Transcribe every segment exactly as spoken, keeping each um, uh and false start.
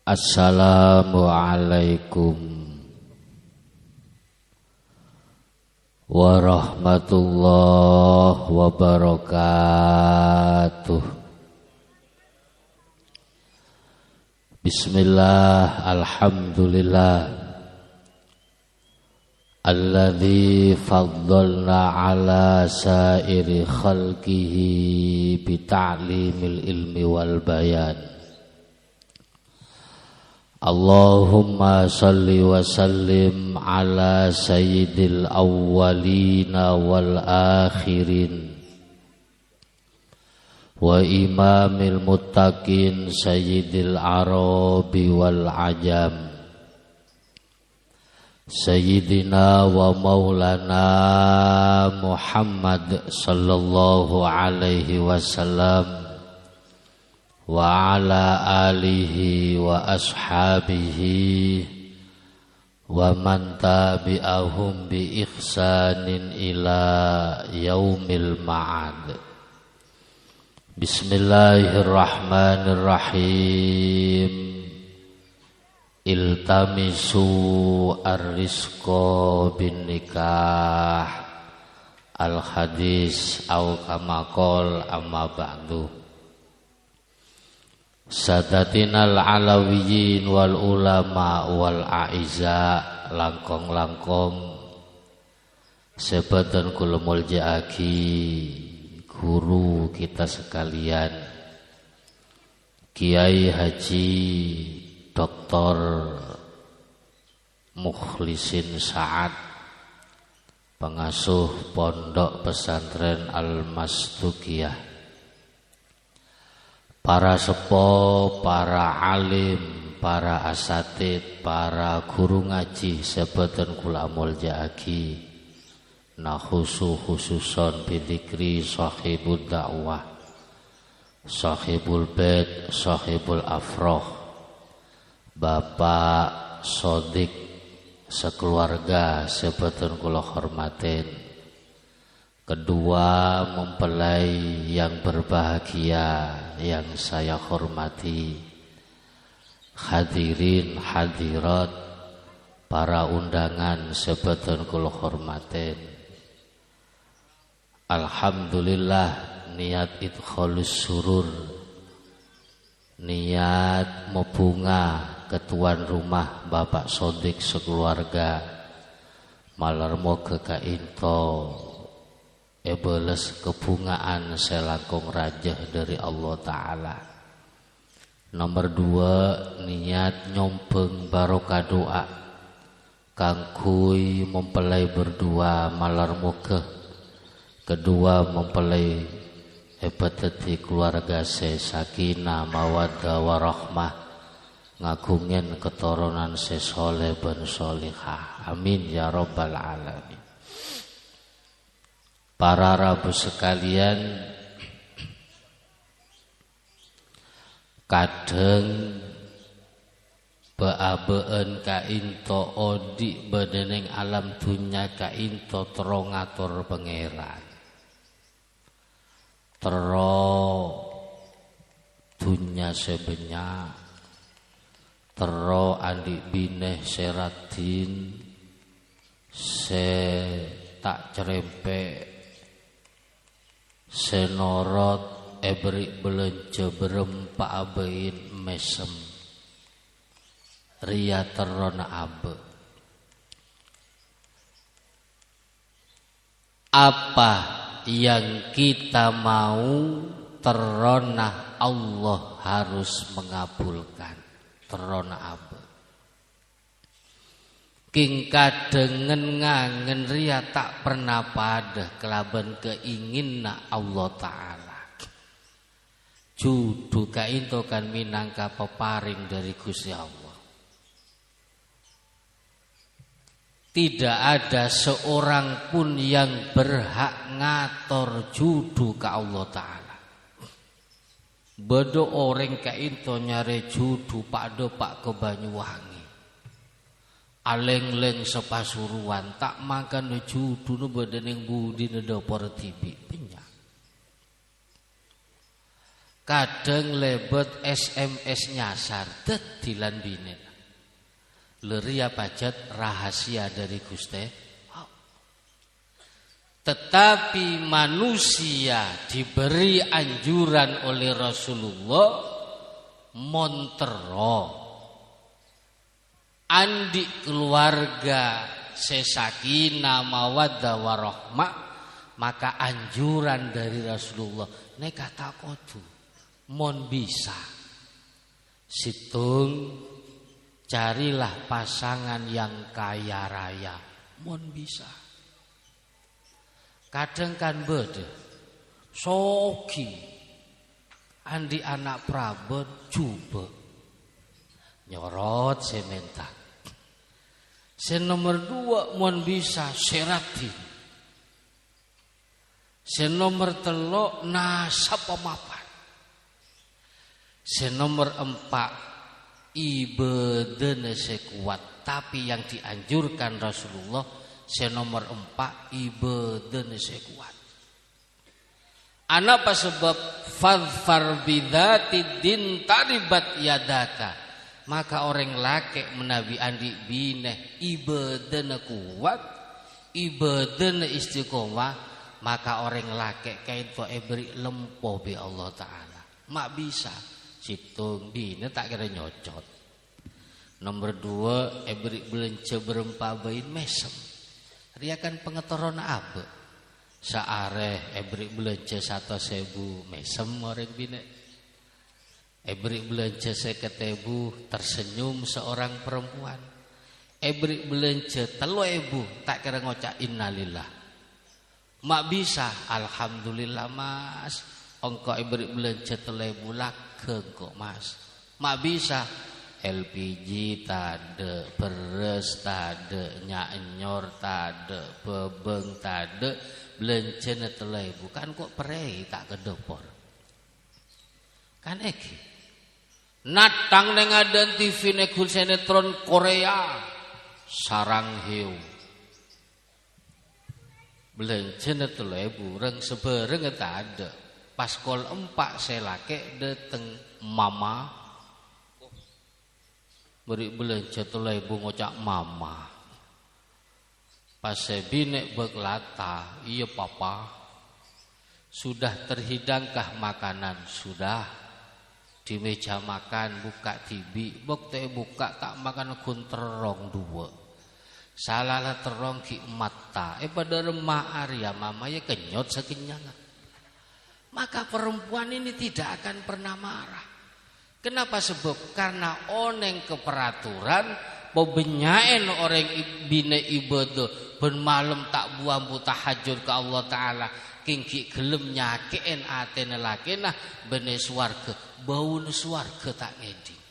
Assalamualaikum warahmatullahi wabarakatuh. Bismillah, alhamdulillah. Alladzi faddalna ala sairi khalqihi bita'limil ilmi wal bayan. Allahumma shalli wa sallim ala sayyidil awwalina wal akhirin wa imamil muttaqin sayyidil arabi wal ajam. Sayyidina wa maulana Muhammad sallallahu alaihi wasallam wa ala alihi wa ashabihi wa man tabi'ahum bi ihsanin ila yaumil ma'ad. Bismillahirrahmanirrahim. Iltamisu ar-rizqa bin nikah. Al-hadis au kama qol, amma ba'du. Sadatinal alawiyyin wal ulama wal a'izza, langkong-langkong sè bhâdhân kaulâ molja'aghi, guru kita sekalian, Kiai Haji Doktor Mukhlisin Sa'ad, pangasuh Pondok Pesantren Al-Masdukiyah, para seppo, para alim, para asatid, para guru ngajhi sè bhâdhân kaulâ amolja'aghi, nah khusu-, khususon bidzikri shahibud da'wah, shahibul bait, shahibul afroh, Bapak Sodik sakeluarga sè bhâdhân kaulâ hormatè. Kedua mempelai yang berbahagia yang saya hormati, hadirin hadirat, para undangan sè bhâdhân kaulâ hormatè. Alhamdulillah, niat idkhalus surur, niat mabhunga ka tuan rumah Bapak Sodik sakeluarga, malar moghâ ka'ènto èbâles kabhungaan sè langkong rajâ dhâri Allah Ta'ala. Nomor dua, niat nyombhâng barokah du'a kaangghuy mempelai berdua, malar moghâ kedua mempelai èpadhâddhi kaluarga sè sakinah, mawaddah, warahmah, ngaghungè katoronan sè sholeh bân sholehah. Amin ya rabbal alamin. Para rabu sakaliyan, kadhâng bâ'-abâ'ân ka'ènto odi' bâdâ neng alam dhunnya ka'ènto terro ngator Pangèran. Terro dhunnya sè bânnya', terro andi' binè sè raddhin, sè ta' crèmpè', sè norot èberri' bâlânjhâ bârâmpa'a bâin mèsem. Rèya terrona abâ'. Apa yang kita mau, terrona Allah harus mengabulkan. Terrona abâ'. Kèng kadhâng ngen-ngangen rèya ta' perna padâ kalabân keinginanna Allah Ta'ala. Judhu ka'ènto kan mènangka paparèng dhâri Ghustè Allah. Tidak ada seorang pun yang berhak ngator judhu ka Allah Ta'ala. Bâdâ orèng ka'ènto nyarè judhu pa'-dâpa' ka Banyuwangi. Alèng-lèng sapasuruwan, ta' mangkana judhuna bâdâ neng budina dâpor dhibi', bânnya'. Kadhâng lèbât S M S nyasar, dhâddhi lan binèna. Lè rèya pajhât rahasia dhâri Ghustè Allah. Tetapi manusia diberi anjuran oleh Rasulullah, mon terro andi' keluarga sè sakinah, mawaddah, warahmah, maka anjuran dhâri Rasulullah nèka ta' kodhu, mon bisa. Sèttong, carilah pasangan yang kaya raya, mon bisa. Kadhâng kan bâdâ, soghi, andi' ana' prabân, jhubâ'. Nyorot sè mènta. Sè nomer duwâ', mon bisa, sè raddhin. Sè nomer tello', nasabhâ mapan. Sè nomer empa', ibâdâna sè kowat. Tapi yang dianjurkan Rasulullah, sè nomer empa', ibâdâna sè kowat. Anapa sebab? "Fadfar bidzatid din taribat yadaka." Maka orèng lakè' manabi andi' binè ibâdâna kowat, ibâdâna istiqomah, maka orèng lakè' ka'ènto èberri' lempo bi' Allah Ta'ala. Ma' bisa, sèttong, binè ta' kèra nyocot. Nomer duwâ', èberri' bâlânjhâ bârâmpa bâin mèsem. Rèya kan pangaterrona abâ'. Saarè èberri' bâlânjhâ satos èbu mèsem orèng binè'. Èberri' bâlânjhâ sèket èbu, tersenyum seorang perempuan. Èberri' bâlânjhâ tello èbu, ta' kèra ngoca', "Innalillah." Ma' bisa, "Alhamdulillah, Mas. Engko' èberri' bâlânjhâ tello èbu, lagghâ engko', Mas." Ma' bisa, "L P G tadâ', bherrâs tadâ', nya'-enyor tadâ', bâbâng tadâ', bâlânjhâna tello èbu." Kan engko' pèrèi ta' ka dâpor. Kan èngghi. Nathang neng adâ'na T V nègul sinetron Korea. Sarang Heo. Bâlânjhâna tello èbu, rèng sabhârângnga tadâ'. Pas kol empa' sè lakè' dâteng, "Mama." Bâri' bâlânjhâ tello èbu ngoca', "Mama." Pas sè binè' bâklata, "Iyâ, Papa." "Sudah terhidangkah makanan?" "Sudah." Di meja makan, bukka' dhibi'. Bâkto èbukka', ta' makan ghun terrong duwâ'. Sala la terrong ghi' matta. È, padâ remma arèya, Mama, iyâ kennyot sakennyanga. Maka perempuan ini tidak akan pernah marah. Kenapa? Sebab karena oneng ka peraturan, pabânnya'èn orèng i-, binè' ibâdâ, bân malem ta' bu-ambu tahajjud ka Allah Ta'ala, kèng ghi' ghellem nyakè'è atèna lakèna, bânnè sowarghâ, bâuna sowarghâ ta' ngèdhing.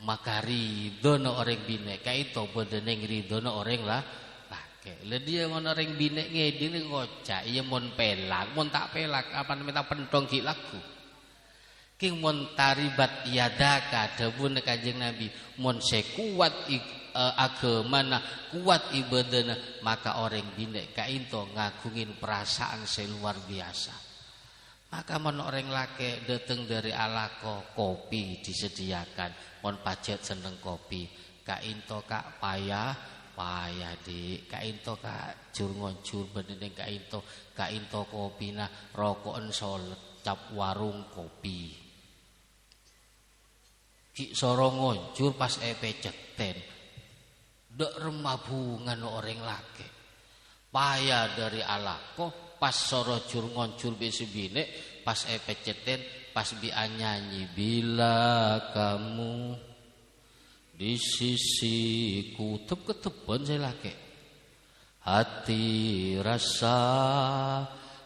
Maka ridhâna orèng binè' ka'ènto bâdâ neng ridhâna orèng la-, lakè'. Lha dhiyâ mon orèng binè' ngèdhing ngoca', "Iyâ mon pèlak, mon ta' pèlak, apana mènta penthong ghi' lagghu." Kèng mon taribat yadaka, dhâbuna Kanjeng Nabi, mon sè kowat i-, eh, aghâmana, kowat ibâdâna, maka orèng binè' ka'ènto ngaghungè perasaan sè luar biasa. Maka mon orèng lakè' dâteng dâri alako, kopi disediakan. Mon pajhât senneng kopi, "Ka'ènto, Ka', paya, paya, Dik. Ka'ènto, Ka', jur-ngonjur bânnè neng ka'ènto, ka'ènto kopina, roko'en solet, cap warung kopi." Ghi' soro ngonjur pas èpècèttèn. Dâ' remma bhungana orèng lakè'. Paya dâri alako, pas soro jur-ngonjur bi' sè binè', pas èpècèttèn, pas bi' anyanyi, "Bila kamu di sisiku," dhep-kedhebbhân sè lakè'. "Hati rasa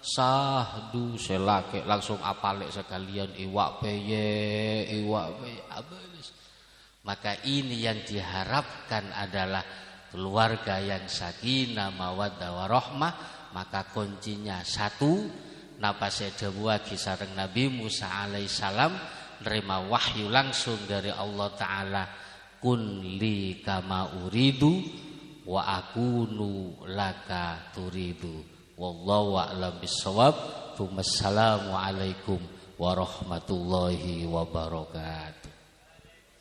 sahdu," sè lakè' langsung apalè' sakalèyan, "Iwa' pèyè', iwa' pèyè'," abâlès. Maka ini yang diharapkan adalah keluarga yang sakinah, mawaddah, warahmah. Maka kuncinya satu, napa sè èdhâbuwaghi sareng Nabi Musa alaihissalam, narèma wahyu langsung dâri Allah Ta'ala, "Kun li kama uridu, wa akunu laka turidu." Wallahu a'lam bissawab. Tsummassalamualaikum warahmatullahi wabarakatuh.